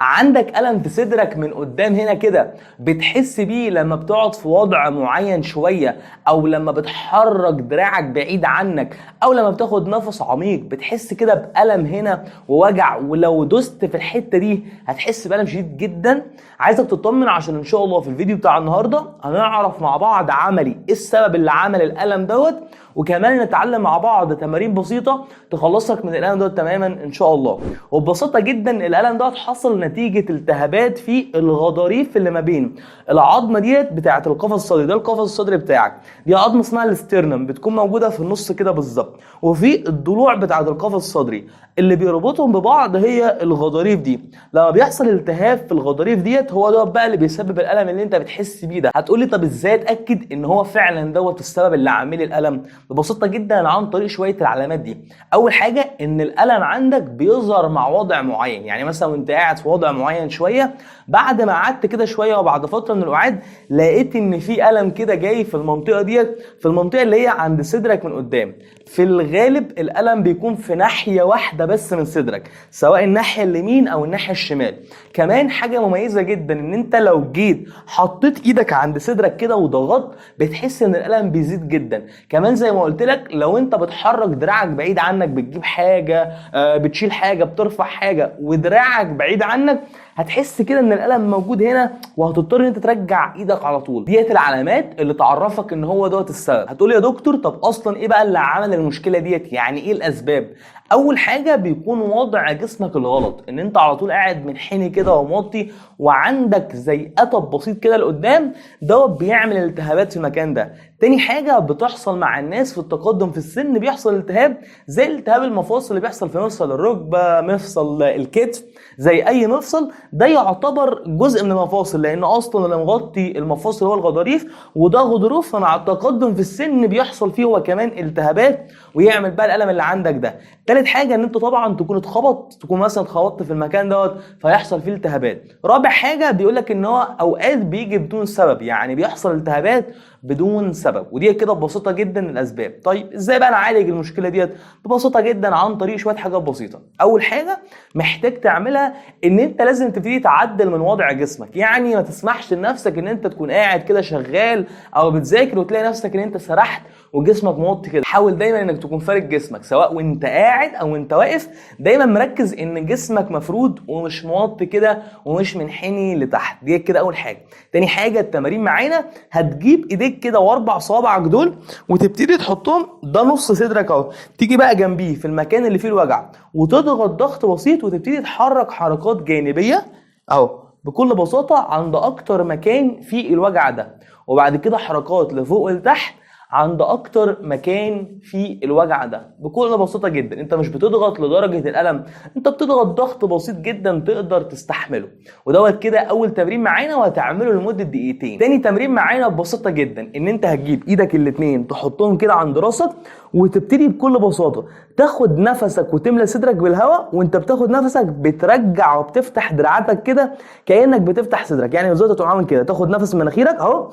عندك ألم في صدرك من قدام هنا كده بتحس بيه لما بتقعد في وضع معين شوية، أو لما بتحرك دراعك بعيد عنك، أو لما بتاخد نفس عميق بتحس كده بألم هنا ووجع، ولو دوست في الحتة دي هتحس بألم شديد جدا. عايزك تطمن عشان إن شاء الله في الفيديو بتاع النهاردة هنعرف مع بعض عملي إيه السبب اللي عمل الألم دوت، وكمان نتعلم مع بعض تمارين بسيطة تخلصك من الألم دوت تماما إن شاء الله. وببساطة جدا الألم دوت حصل نتيجة التهابات في الغضاريف اللي ما بين العظمة ديت بتاعة القفص الصدري، ده القفص الصدري بتاعك، دي عظمة اسمها ال sternum بتكون موجودة في النص كده بالظبط، وفي الضلوع بتاعة القفص الصدري اللي بيربطهم ببعض هي الغضاريف دي. لما بيحصل التهاب في الغضاريف ديت هو ده بقى اللي بيسبب الألم اللي انت بتحس بيه ده. هتقولي طب ازاي اتأكد ان هو فعلا دوت السبب اللي عامل الألم؟ ببساطة جدا عن طريق شوية العلامات دي. أول حاجة إن الألم عندك بيظهر مع وضع معين، يعني مثلا وأنت قاعد في وضع معين شوية، بعد ما قعدت كده شوية وبعد فترة من القعاد لقيت إن في ألم كده جاي في المنطقة ديت، في المنطقة اللي هي عند صدرك من قدام. في الغالب الألم بيكون في ناحية واحدة بس من صدرك، سواء الناحية اليمين أو الناحية الشمال. كمان حاجة مميزة جدا إن أنت لو جيت حطيت إيدك عند صدرك كده وضغطت بتحس إن الألم بيزيد جدا. كمان زي ما قلت لك لو انت بتحرك دراعك بعيد عنك، بتجيب حاجة، بتشيل حاجة، بترفع حاجة ودراعك بعيد عنك، هتحس كده ان الالم موجود هنا وهتضطر ان انت ترجع ايدك على طول. ديت العلامات اللي تعرفك ان هو دوت السبب. هتقول يا دكتور طب اصلا ايه بقى اللي عمل المشكلة ديت، يعني ايه الاسباب؟ اول حاجة بيكون وضع جسمك الغلط، ان انت على طول قاعد منحني كده وموطي وعندك زي قطب بسيط كده لقدام، دوت بيعمل التهابات في المكان ده. تاني حاجة بتحصل مع الناس في التقدم في السن بيحصل التهاب زي التهاب المفاصل اللي بيحصل في مفصل الركبة، مفصل الكتف، زي اي مفصل، ده يعتبر جزء من المفاصل لان اصلا اللي مغطي المفاصل هو الغضاريف، وده غضروف، فمع التقدم في السن بيحصل فيه هو كمان التهابات ويعمل بقى الالم اللي عندك ده. تالت حاجة ان انت طبعا تكون اتخبطت، تكون مثلا اتخبطت في المكان دوت فيحصل فيه التهابات. رابع حاجة بيقول لك ان هو اوقات بيجي بدون سبب، يعني بيحصل التهابات بدون سبب، ودي كده ببساطة جدا الاسباب. طيب ازاي بقى نعالج المشكلة ديت؟ ببساطة جدا عن طريق شوية حاجات بسيطة. اول حاجة محتاج تعملها ان انت لازم تبتدي تعدل من وضع جسمك، يعني ما تسمحش لنفسك ان انت تكون قاعد كده شغال او بتذاكر وتلاقي نفسك ان انت سرحت وجسمك موطي كده. حاول دايما انك تكون فارد جسمك سواء وانت قاعد او وانت واقف، دايما مركز ان جسمك مفرود ومش موطي كده ومش منحني لتحت. دي كده اول حاجة. تاني حاجة التمارين معانا، هتجيب ايديك كده واربع صوابعك دول وتبتدي تحطهم ده نص صدرك اهو، تيجي بقى جنبيه في المكان اللي فيه الوجع وتضغط ضغط بسيط وتبتدي تحرك حركات جانبيه اهو بكل بساطة عند اكتر مكان فيه الوجع ده، وبعد كده حركات لفوق ولتحت عند اكتر مكان في الوجع ده. بكل بساطة جدا انت مش بتضغط لدرجة الالم، انت بتضغط ضغط بسيط جدا تقدر تستحمله. ودوت كده اول تمرين معانا وهتعمله لمدة دقيقتين. تاني تمرين معانا ببساطة جدا ان انت هتجيب ايدك الاتنين تحطهم كده عند راسك وتبتدي بكل بساطة تاخد نفسك وتملى صدرك بالهواء، وانت بتاخد نفسك بترجع وبتفتح دراعاتك كده كانك بتفتح صدرك، يعني بالظبط تقوم عامل كده، تاخد نفس من مناخيرك اهو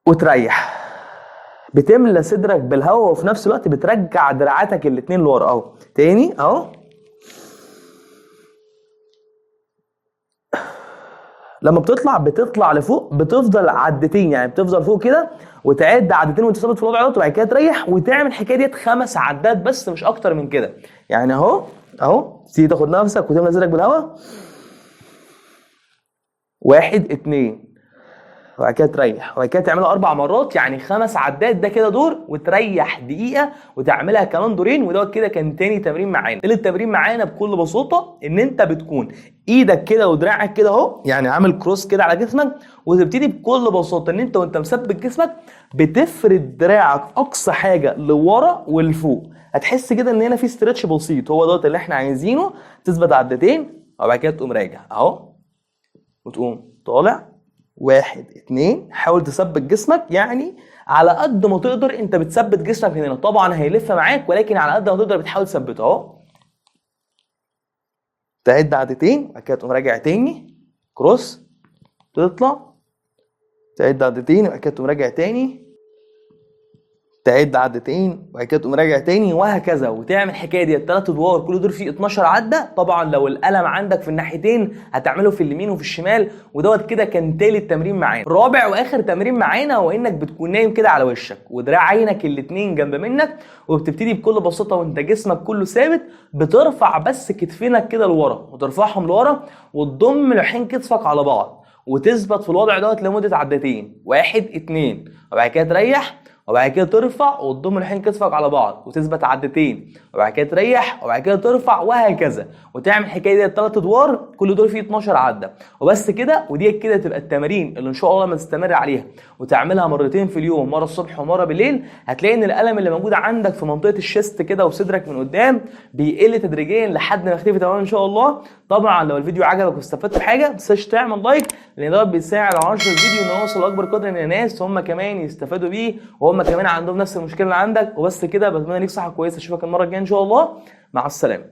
وتريح، بتملى صدرك بالهواء وفي نفس الوقت بترجع دراعاتك الاتنين لورا اهو. تاني اهو، لما بتطلع بتطلع لفوق، بتفضل عدتين، يعني بتفضل فوق كده وتعد عدتين وانت ثابت في الوضع دوت، وبعد كده تريح وتعمل الحكاية ديت 5 عدات بس مش اكتر من كده. يعني اهو اهو، تيجي تاخد نفسك وتملى صدرك بالهواء، 1 2، وبعد كده تريح، وبعد كده تعملها 4 مرات يعني 5 عدات، ده كده دور، وتريح دقيقة وتعملها كمان دورين. ودوت كده كان تاني تمرين معانا. تالت تمرين معانا بكل بساطة ان انت بتكون ايدك كده ودراعك كده اهو، يعني عامل كروس كده على جسمك، وتبتدي بكل بساطة ان انت وانت مثبت جسمك بتفرد دراعك اقصى حاجة لورا ولفوق. هتحس كده ان هنا في stretch بسيط، هو دوت اللي احنا عايزينه. تثبت عدتين وبعد كده تقوم راجع اهو وتقوم طالع 1 2. حاول تثبت جسمك يعني على قد ما تقدر، انت بتثبت جسمك من هنا، طبعا هيلف معاك ولكن على قد ما تقدر بتحاول تثبته اهو. تعد عدتين بعد كده تقوم راجع تاني cross، تطلع تعد عدتين بعد كده تقوم راجع تاني، تعد عدتين، وبعد كده تقوم راجع تاني، وهكذا. وتعمل الحكاية دي 3 ادوار، كل دور فيه 12 عده. طبعا لو الالم عندك في الناحيتين هتعمله في اليمين وفي الشمال. ودوت كده كان تالت تمرين معانا. رابع واخر تمرين معانا هو انك بتكون نايم كده على وشك ودراع عينك الاتنين جنب منك، وبتبتدي بكل بساطة وانت جسمك كله ثابت بترفع بس كتفينك كده لورا، وترفعهم لورا وتضم لوحين كتفك على بعض، وتثبت في الوضع دوت لمدة عدتين، 1 2، وبعد كده تريح، وبعد كده ترفع وتضم لوحين كتفك على بعض وتثبت عدتين، وبعد كده تريح، وبعد كده ترفع، وهكذا. وتعمل الحكاية دي 3 ادوار، كل دور فيه 12 عده وبس كده. ودي كده تبقى التمارين اللي ان شاء الله لما تستمر عليها وتعملها مرتين في اليوم، مرة الصبح ومرة بالليل، هتلاقي ان الالم اللي موجود عندك في منطقة ال chest كده وصدرك من قدام بيقل تدريجيا لحد ما يختفي تماما ان شاء الله. طبعا لو الفيديو عجبك واستفدت بحاجة ما تنساش تعمل like، لان ده بيساعد على نشر الفيديو ان هو يوصل لاكبر قدر من الناس، هم كمان يستفادوا بيه وهم كمان عندهم نفس المشكلة اللي عندك. وبس كده، بتمنى ليك صحة كويسة، اشوفك المرة الجاية ان شاء الله. مع السلامة.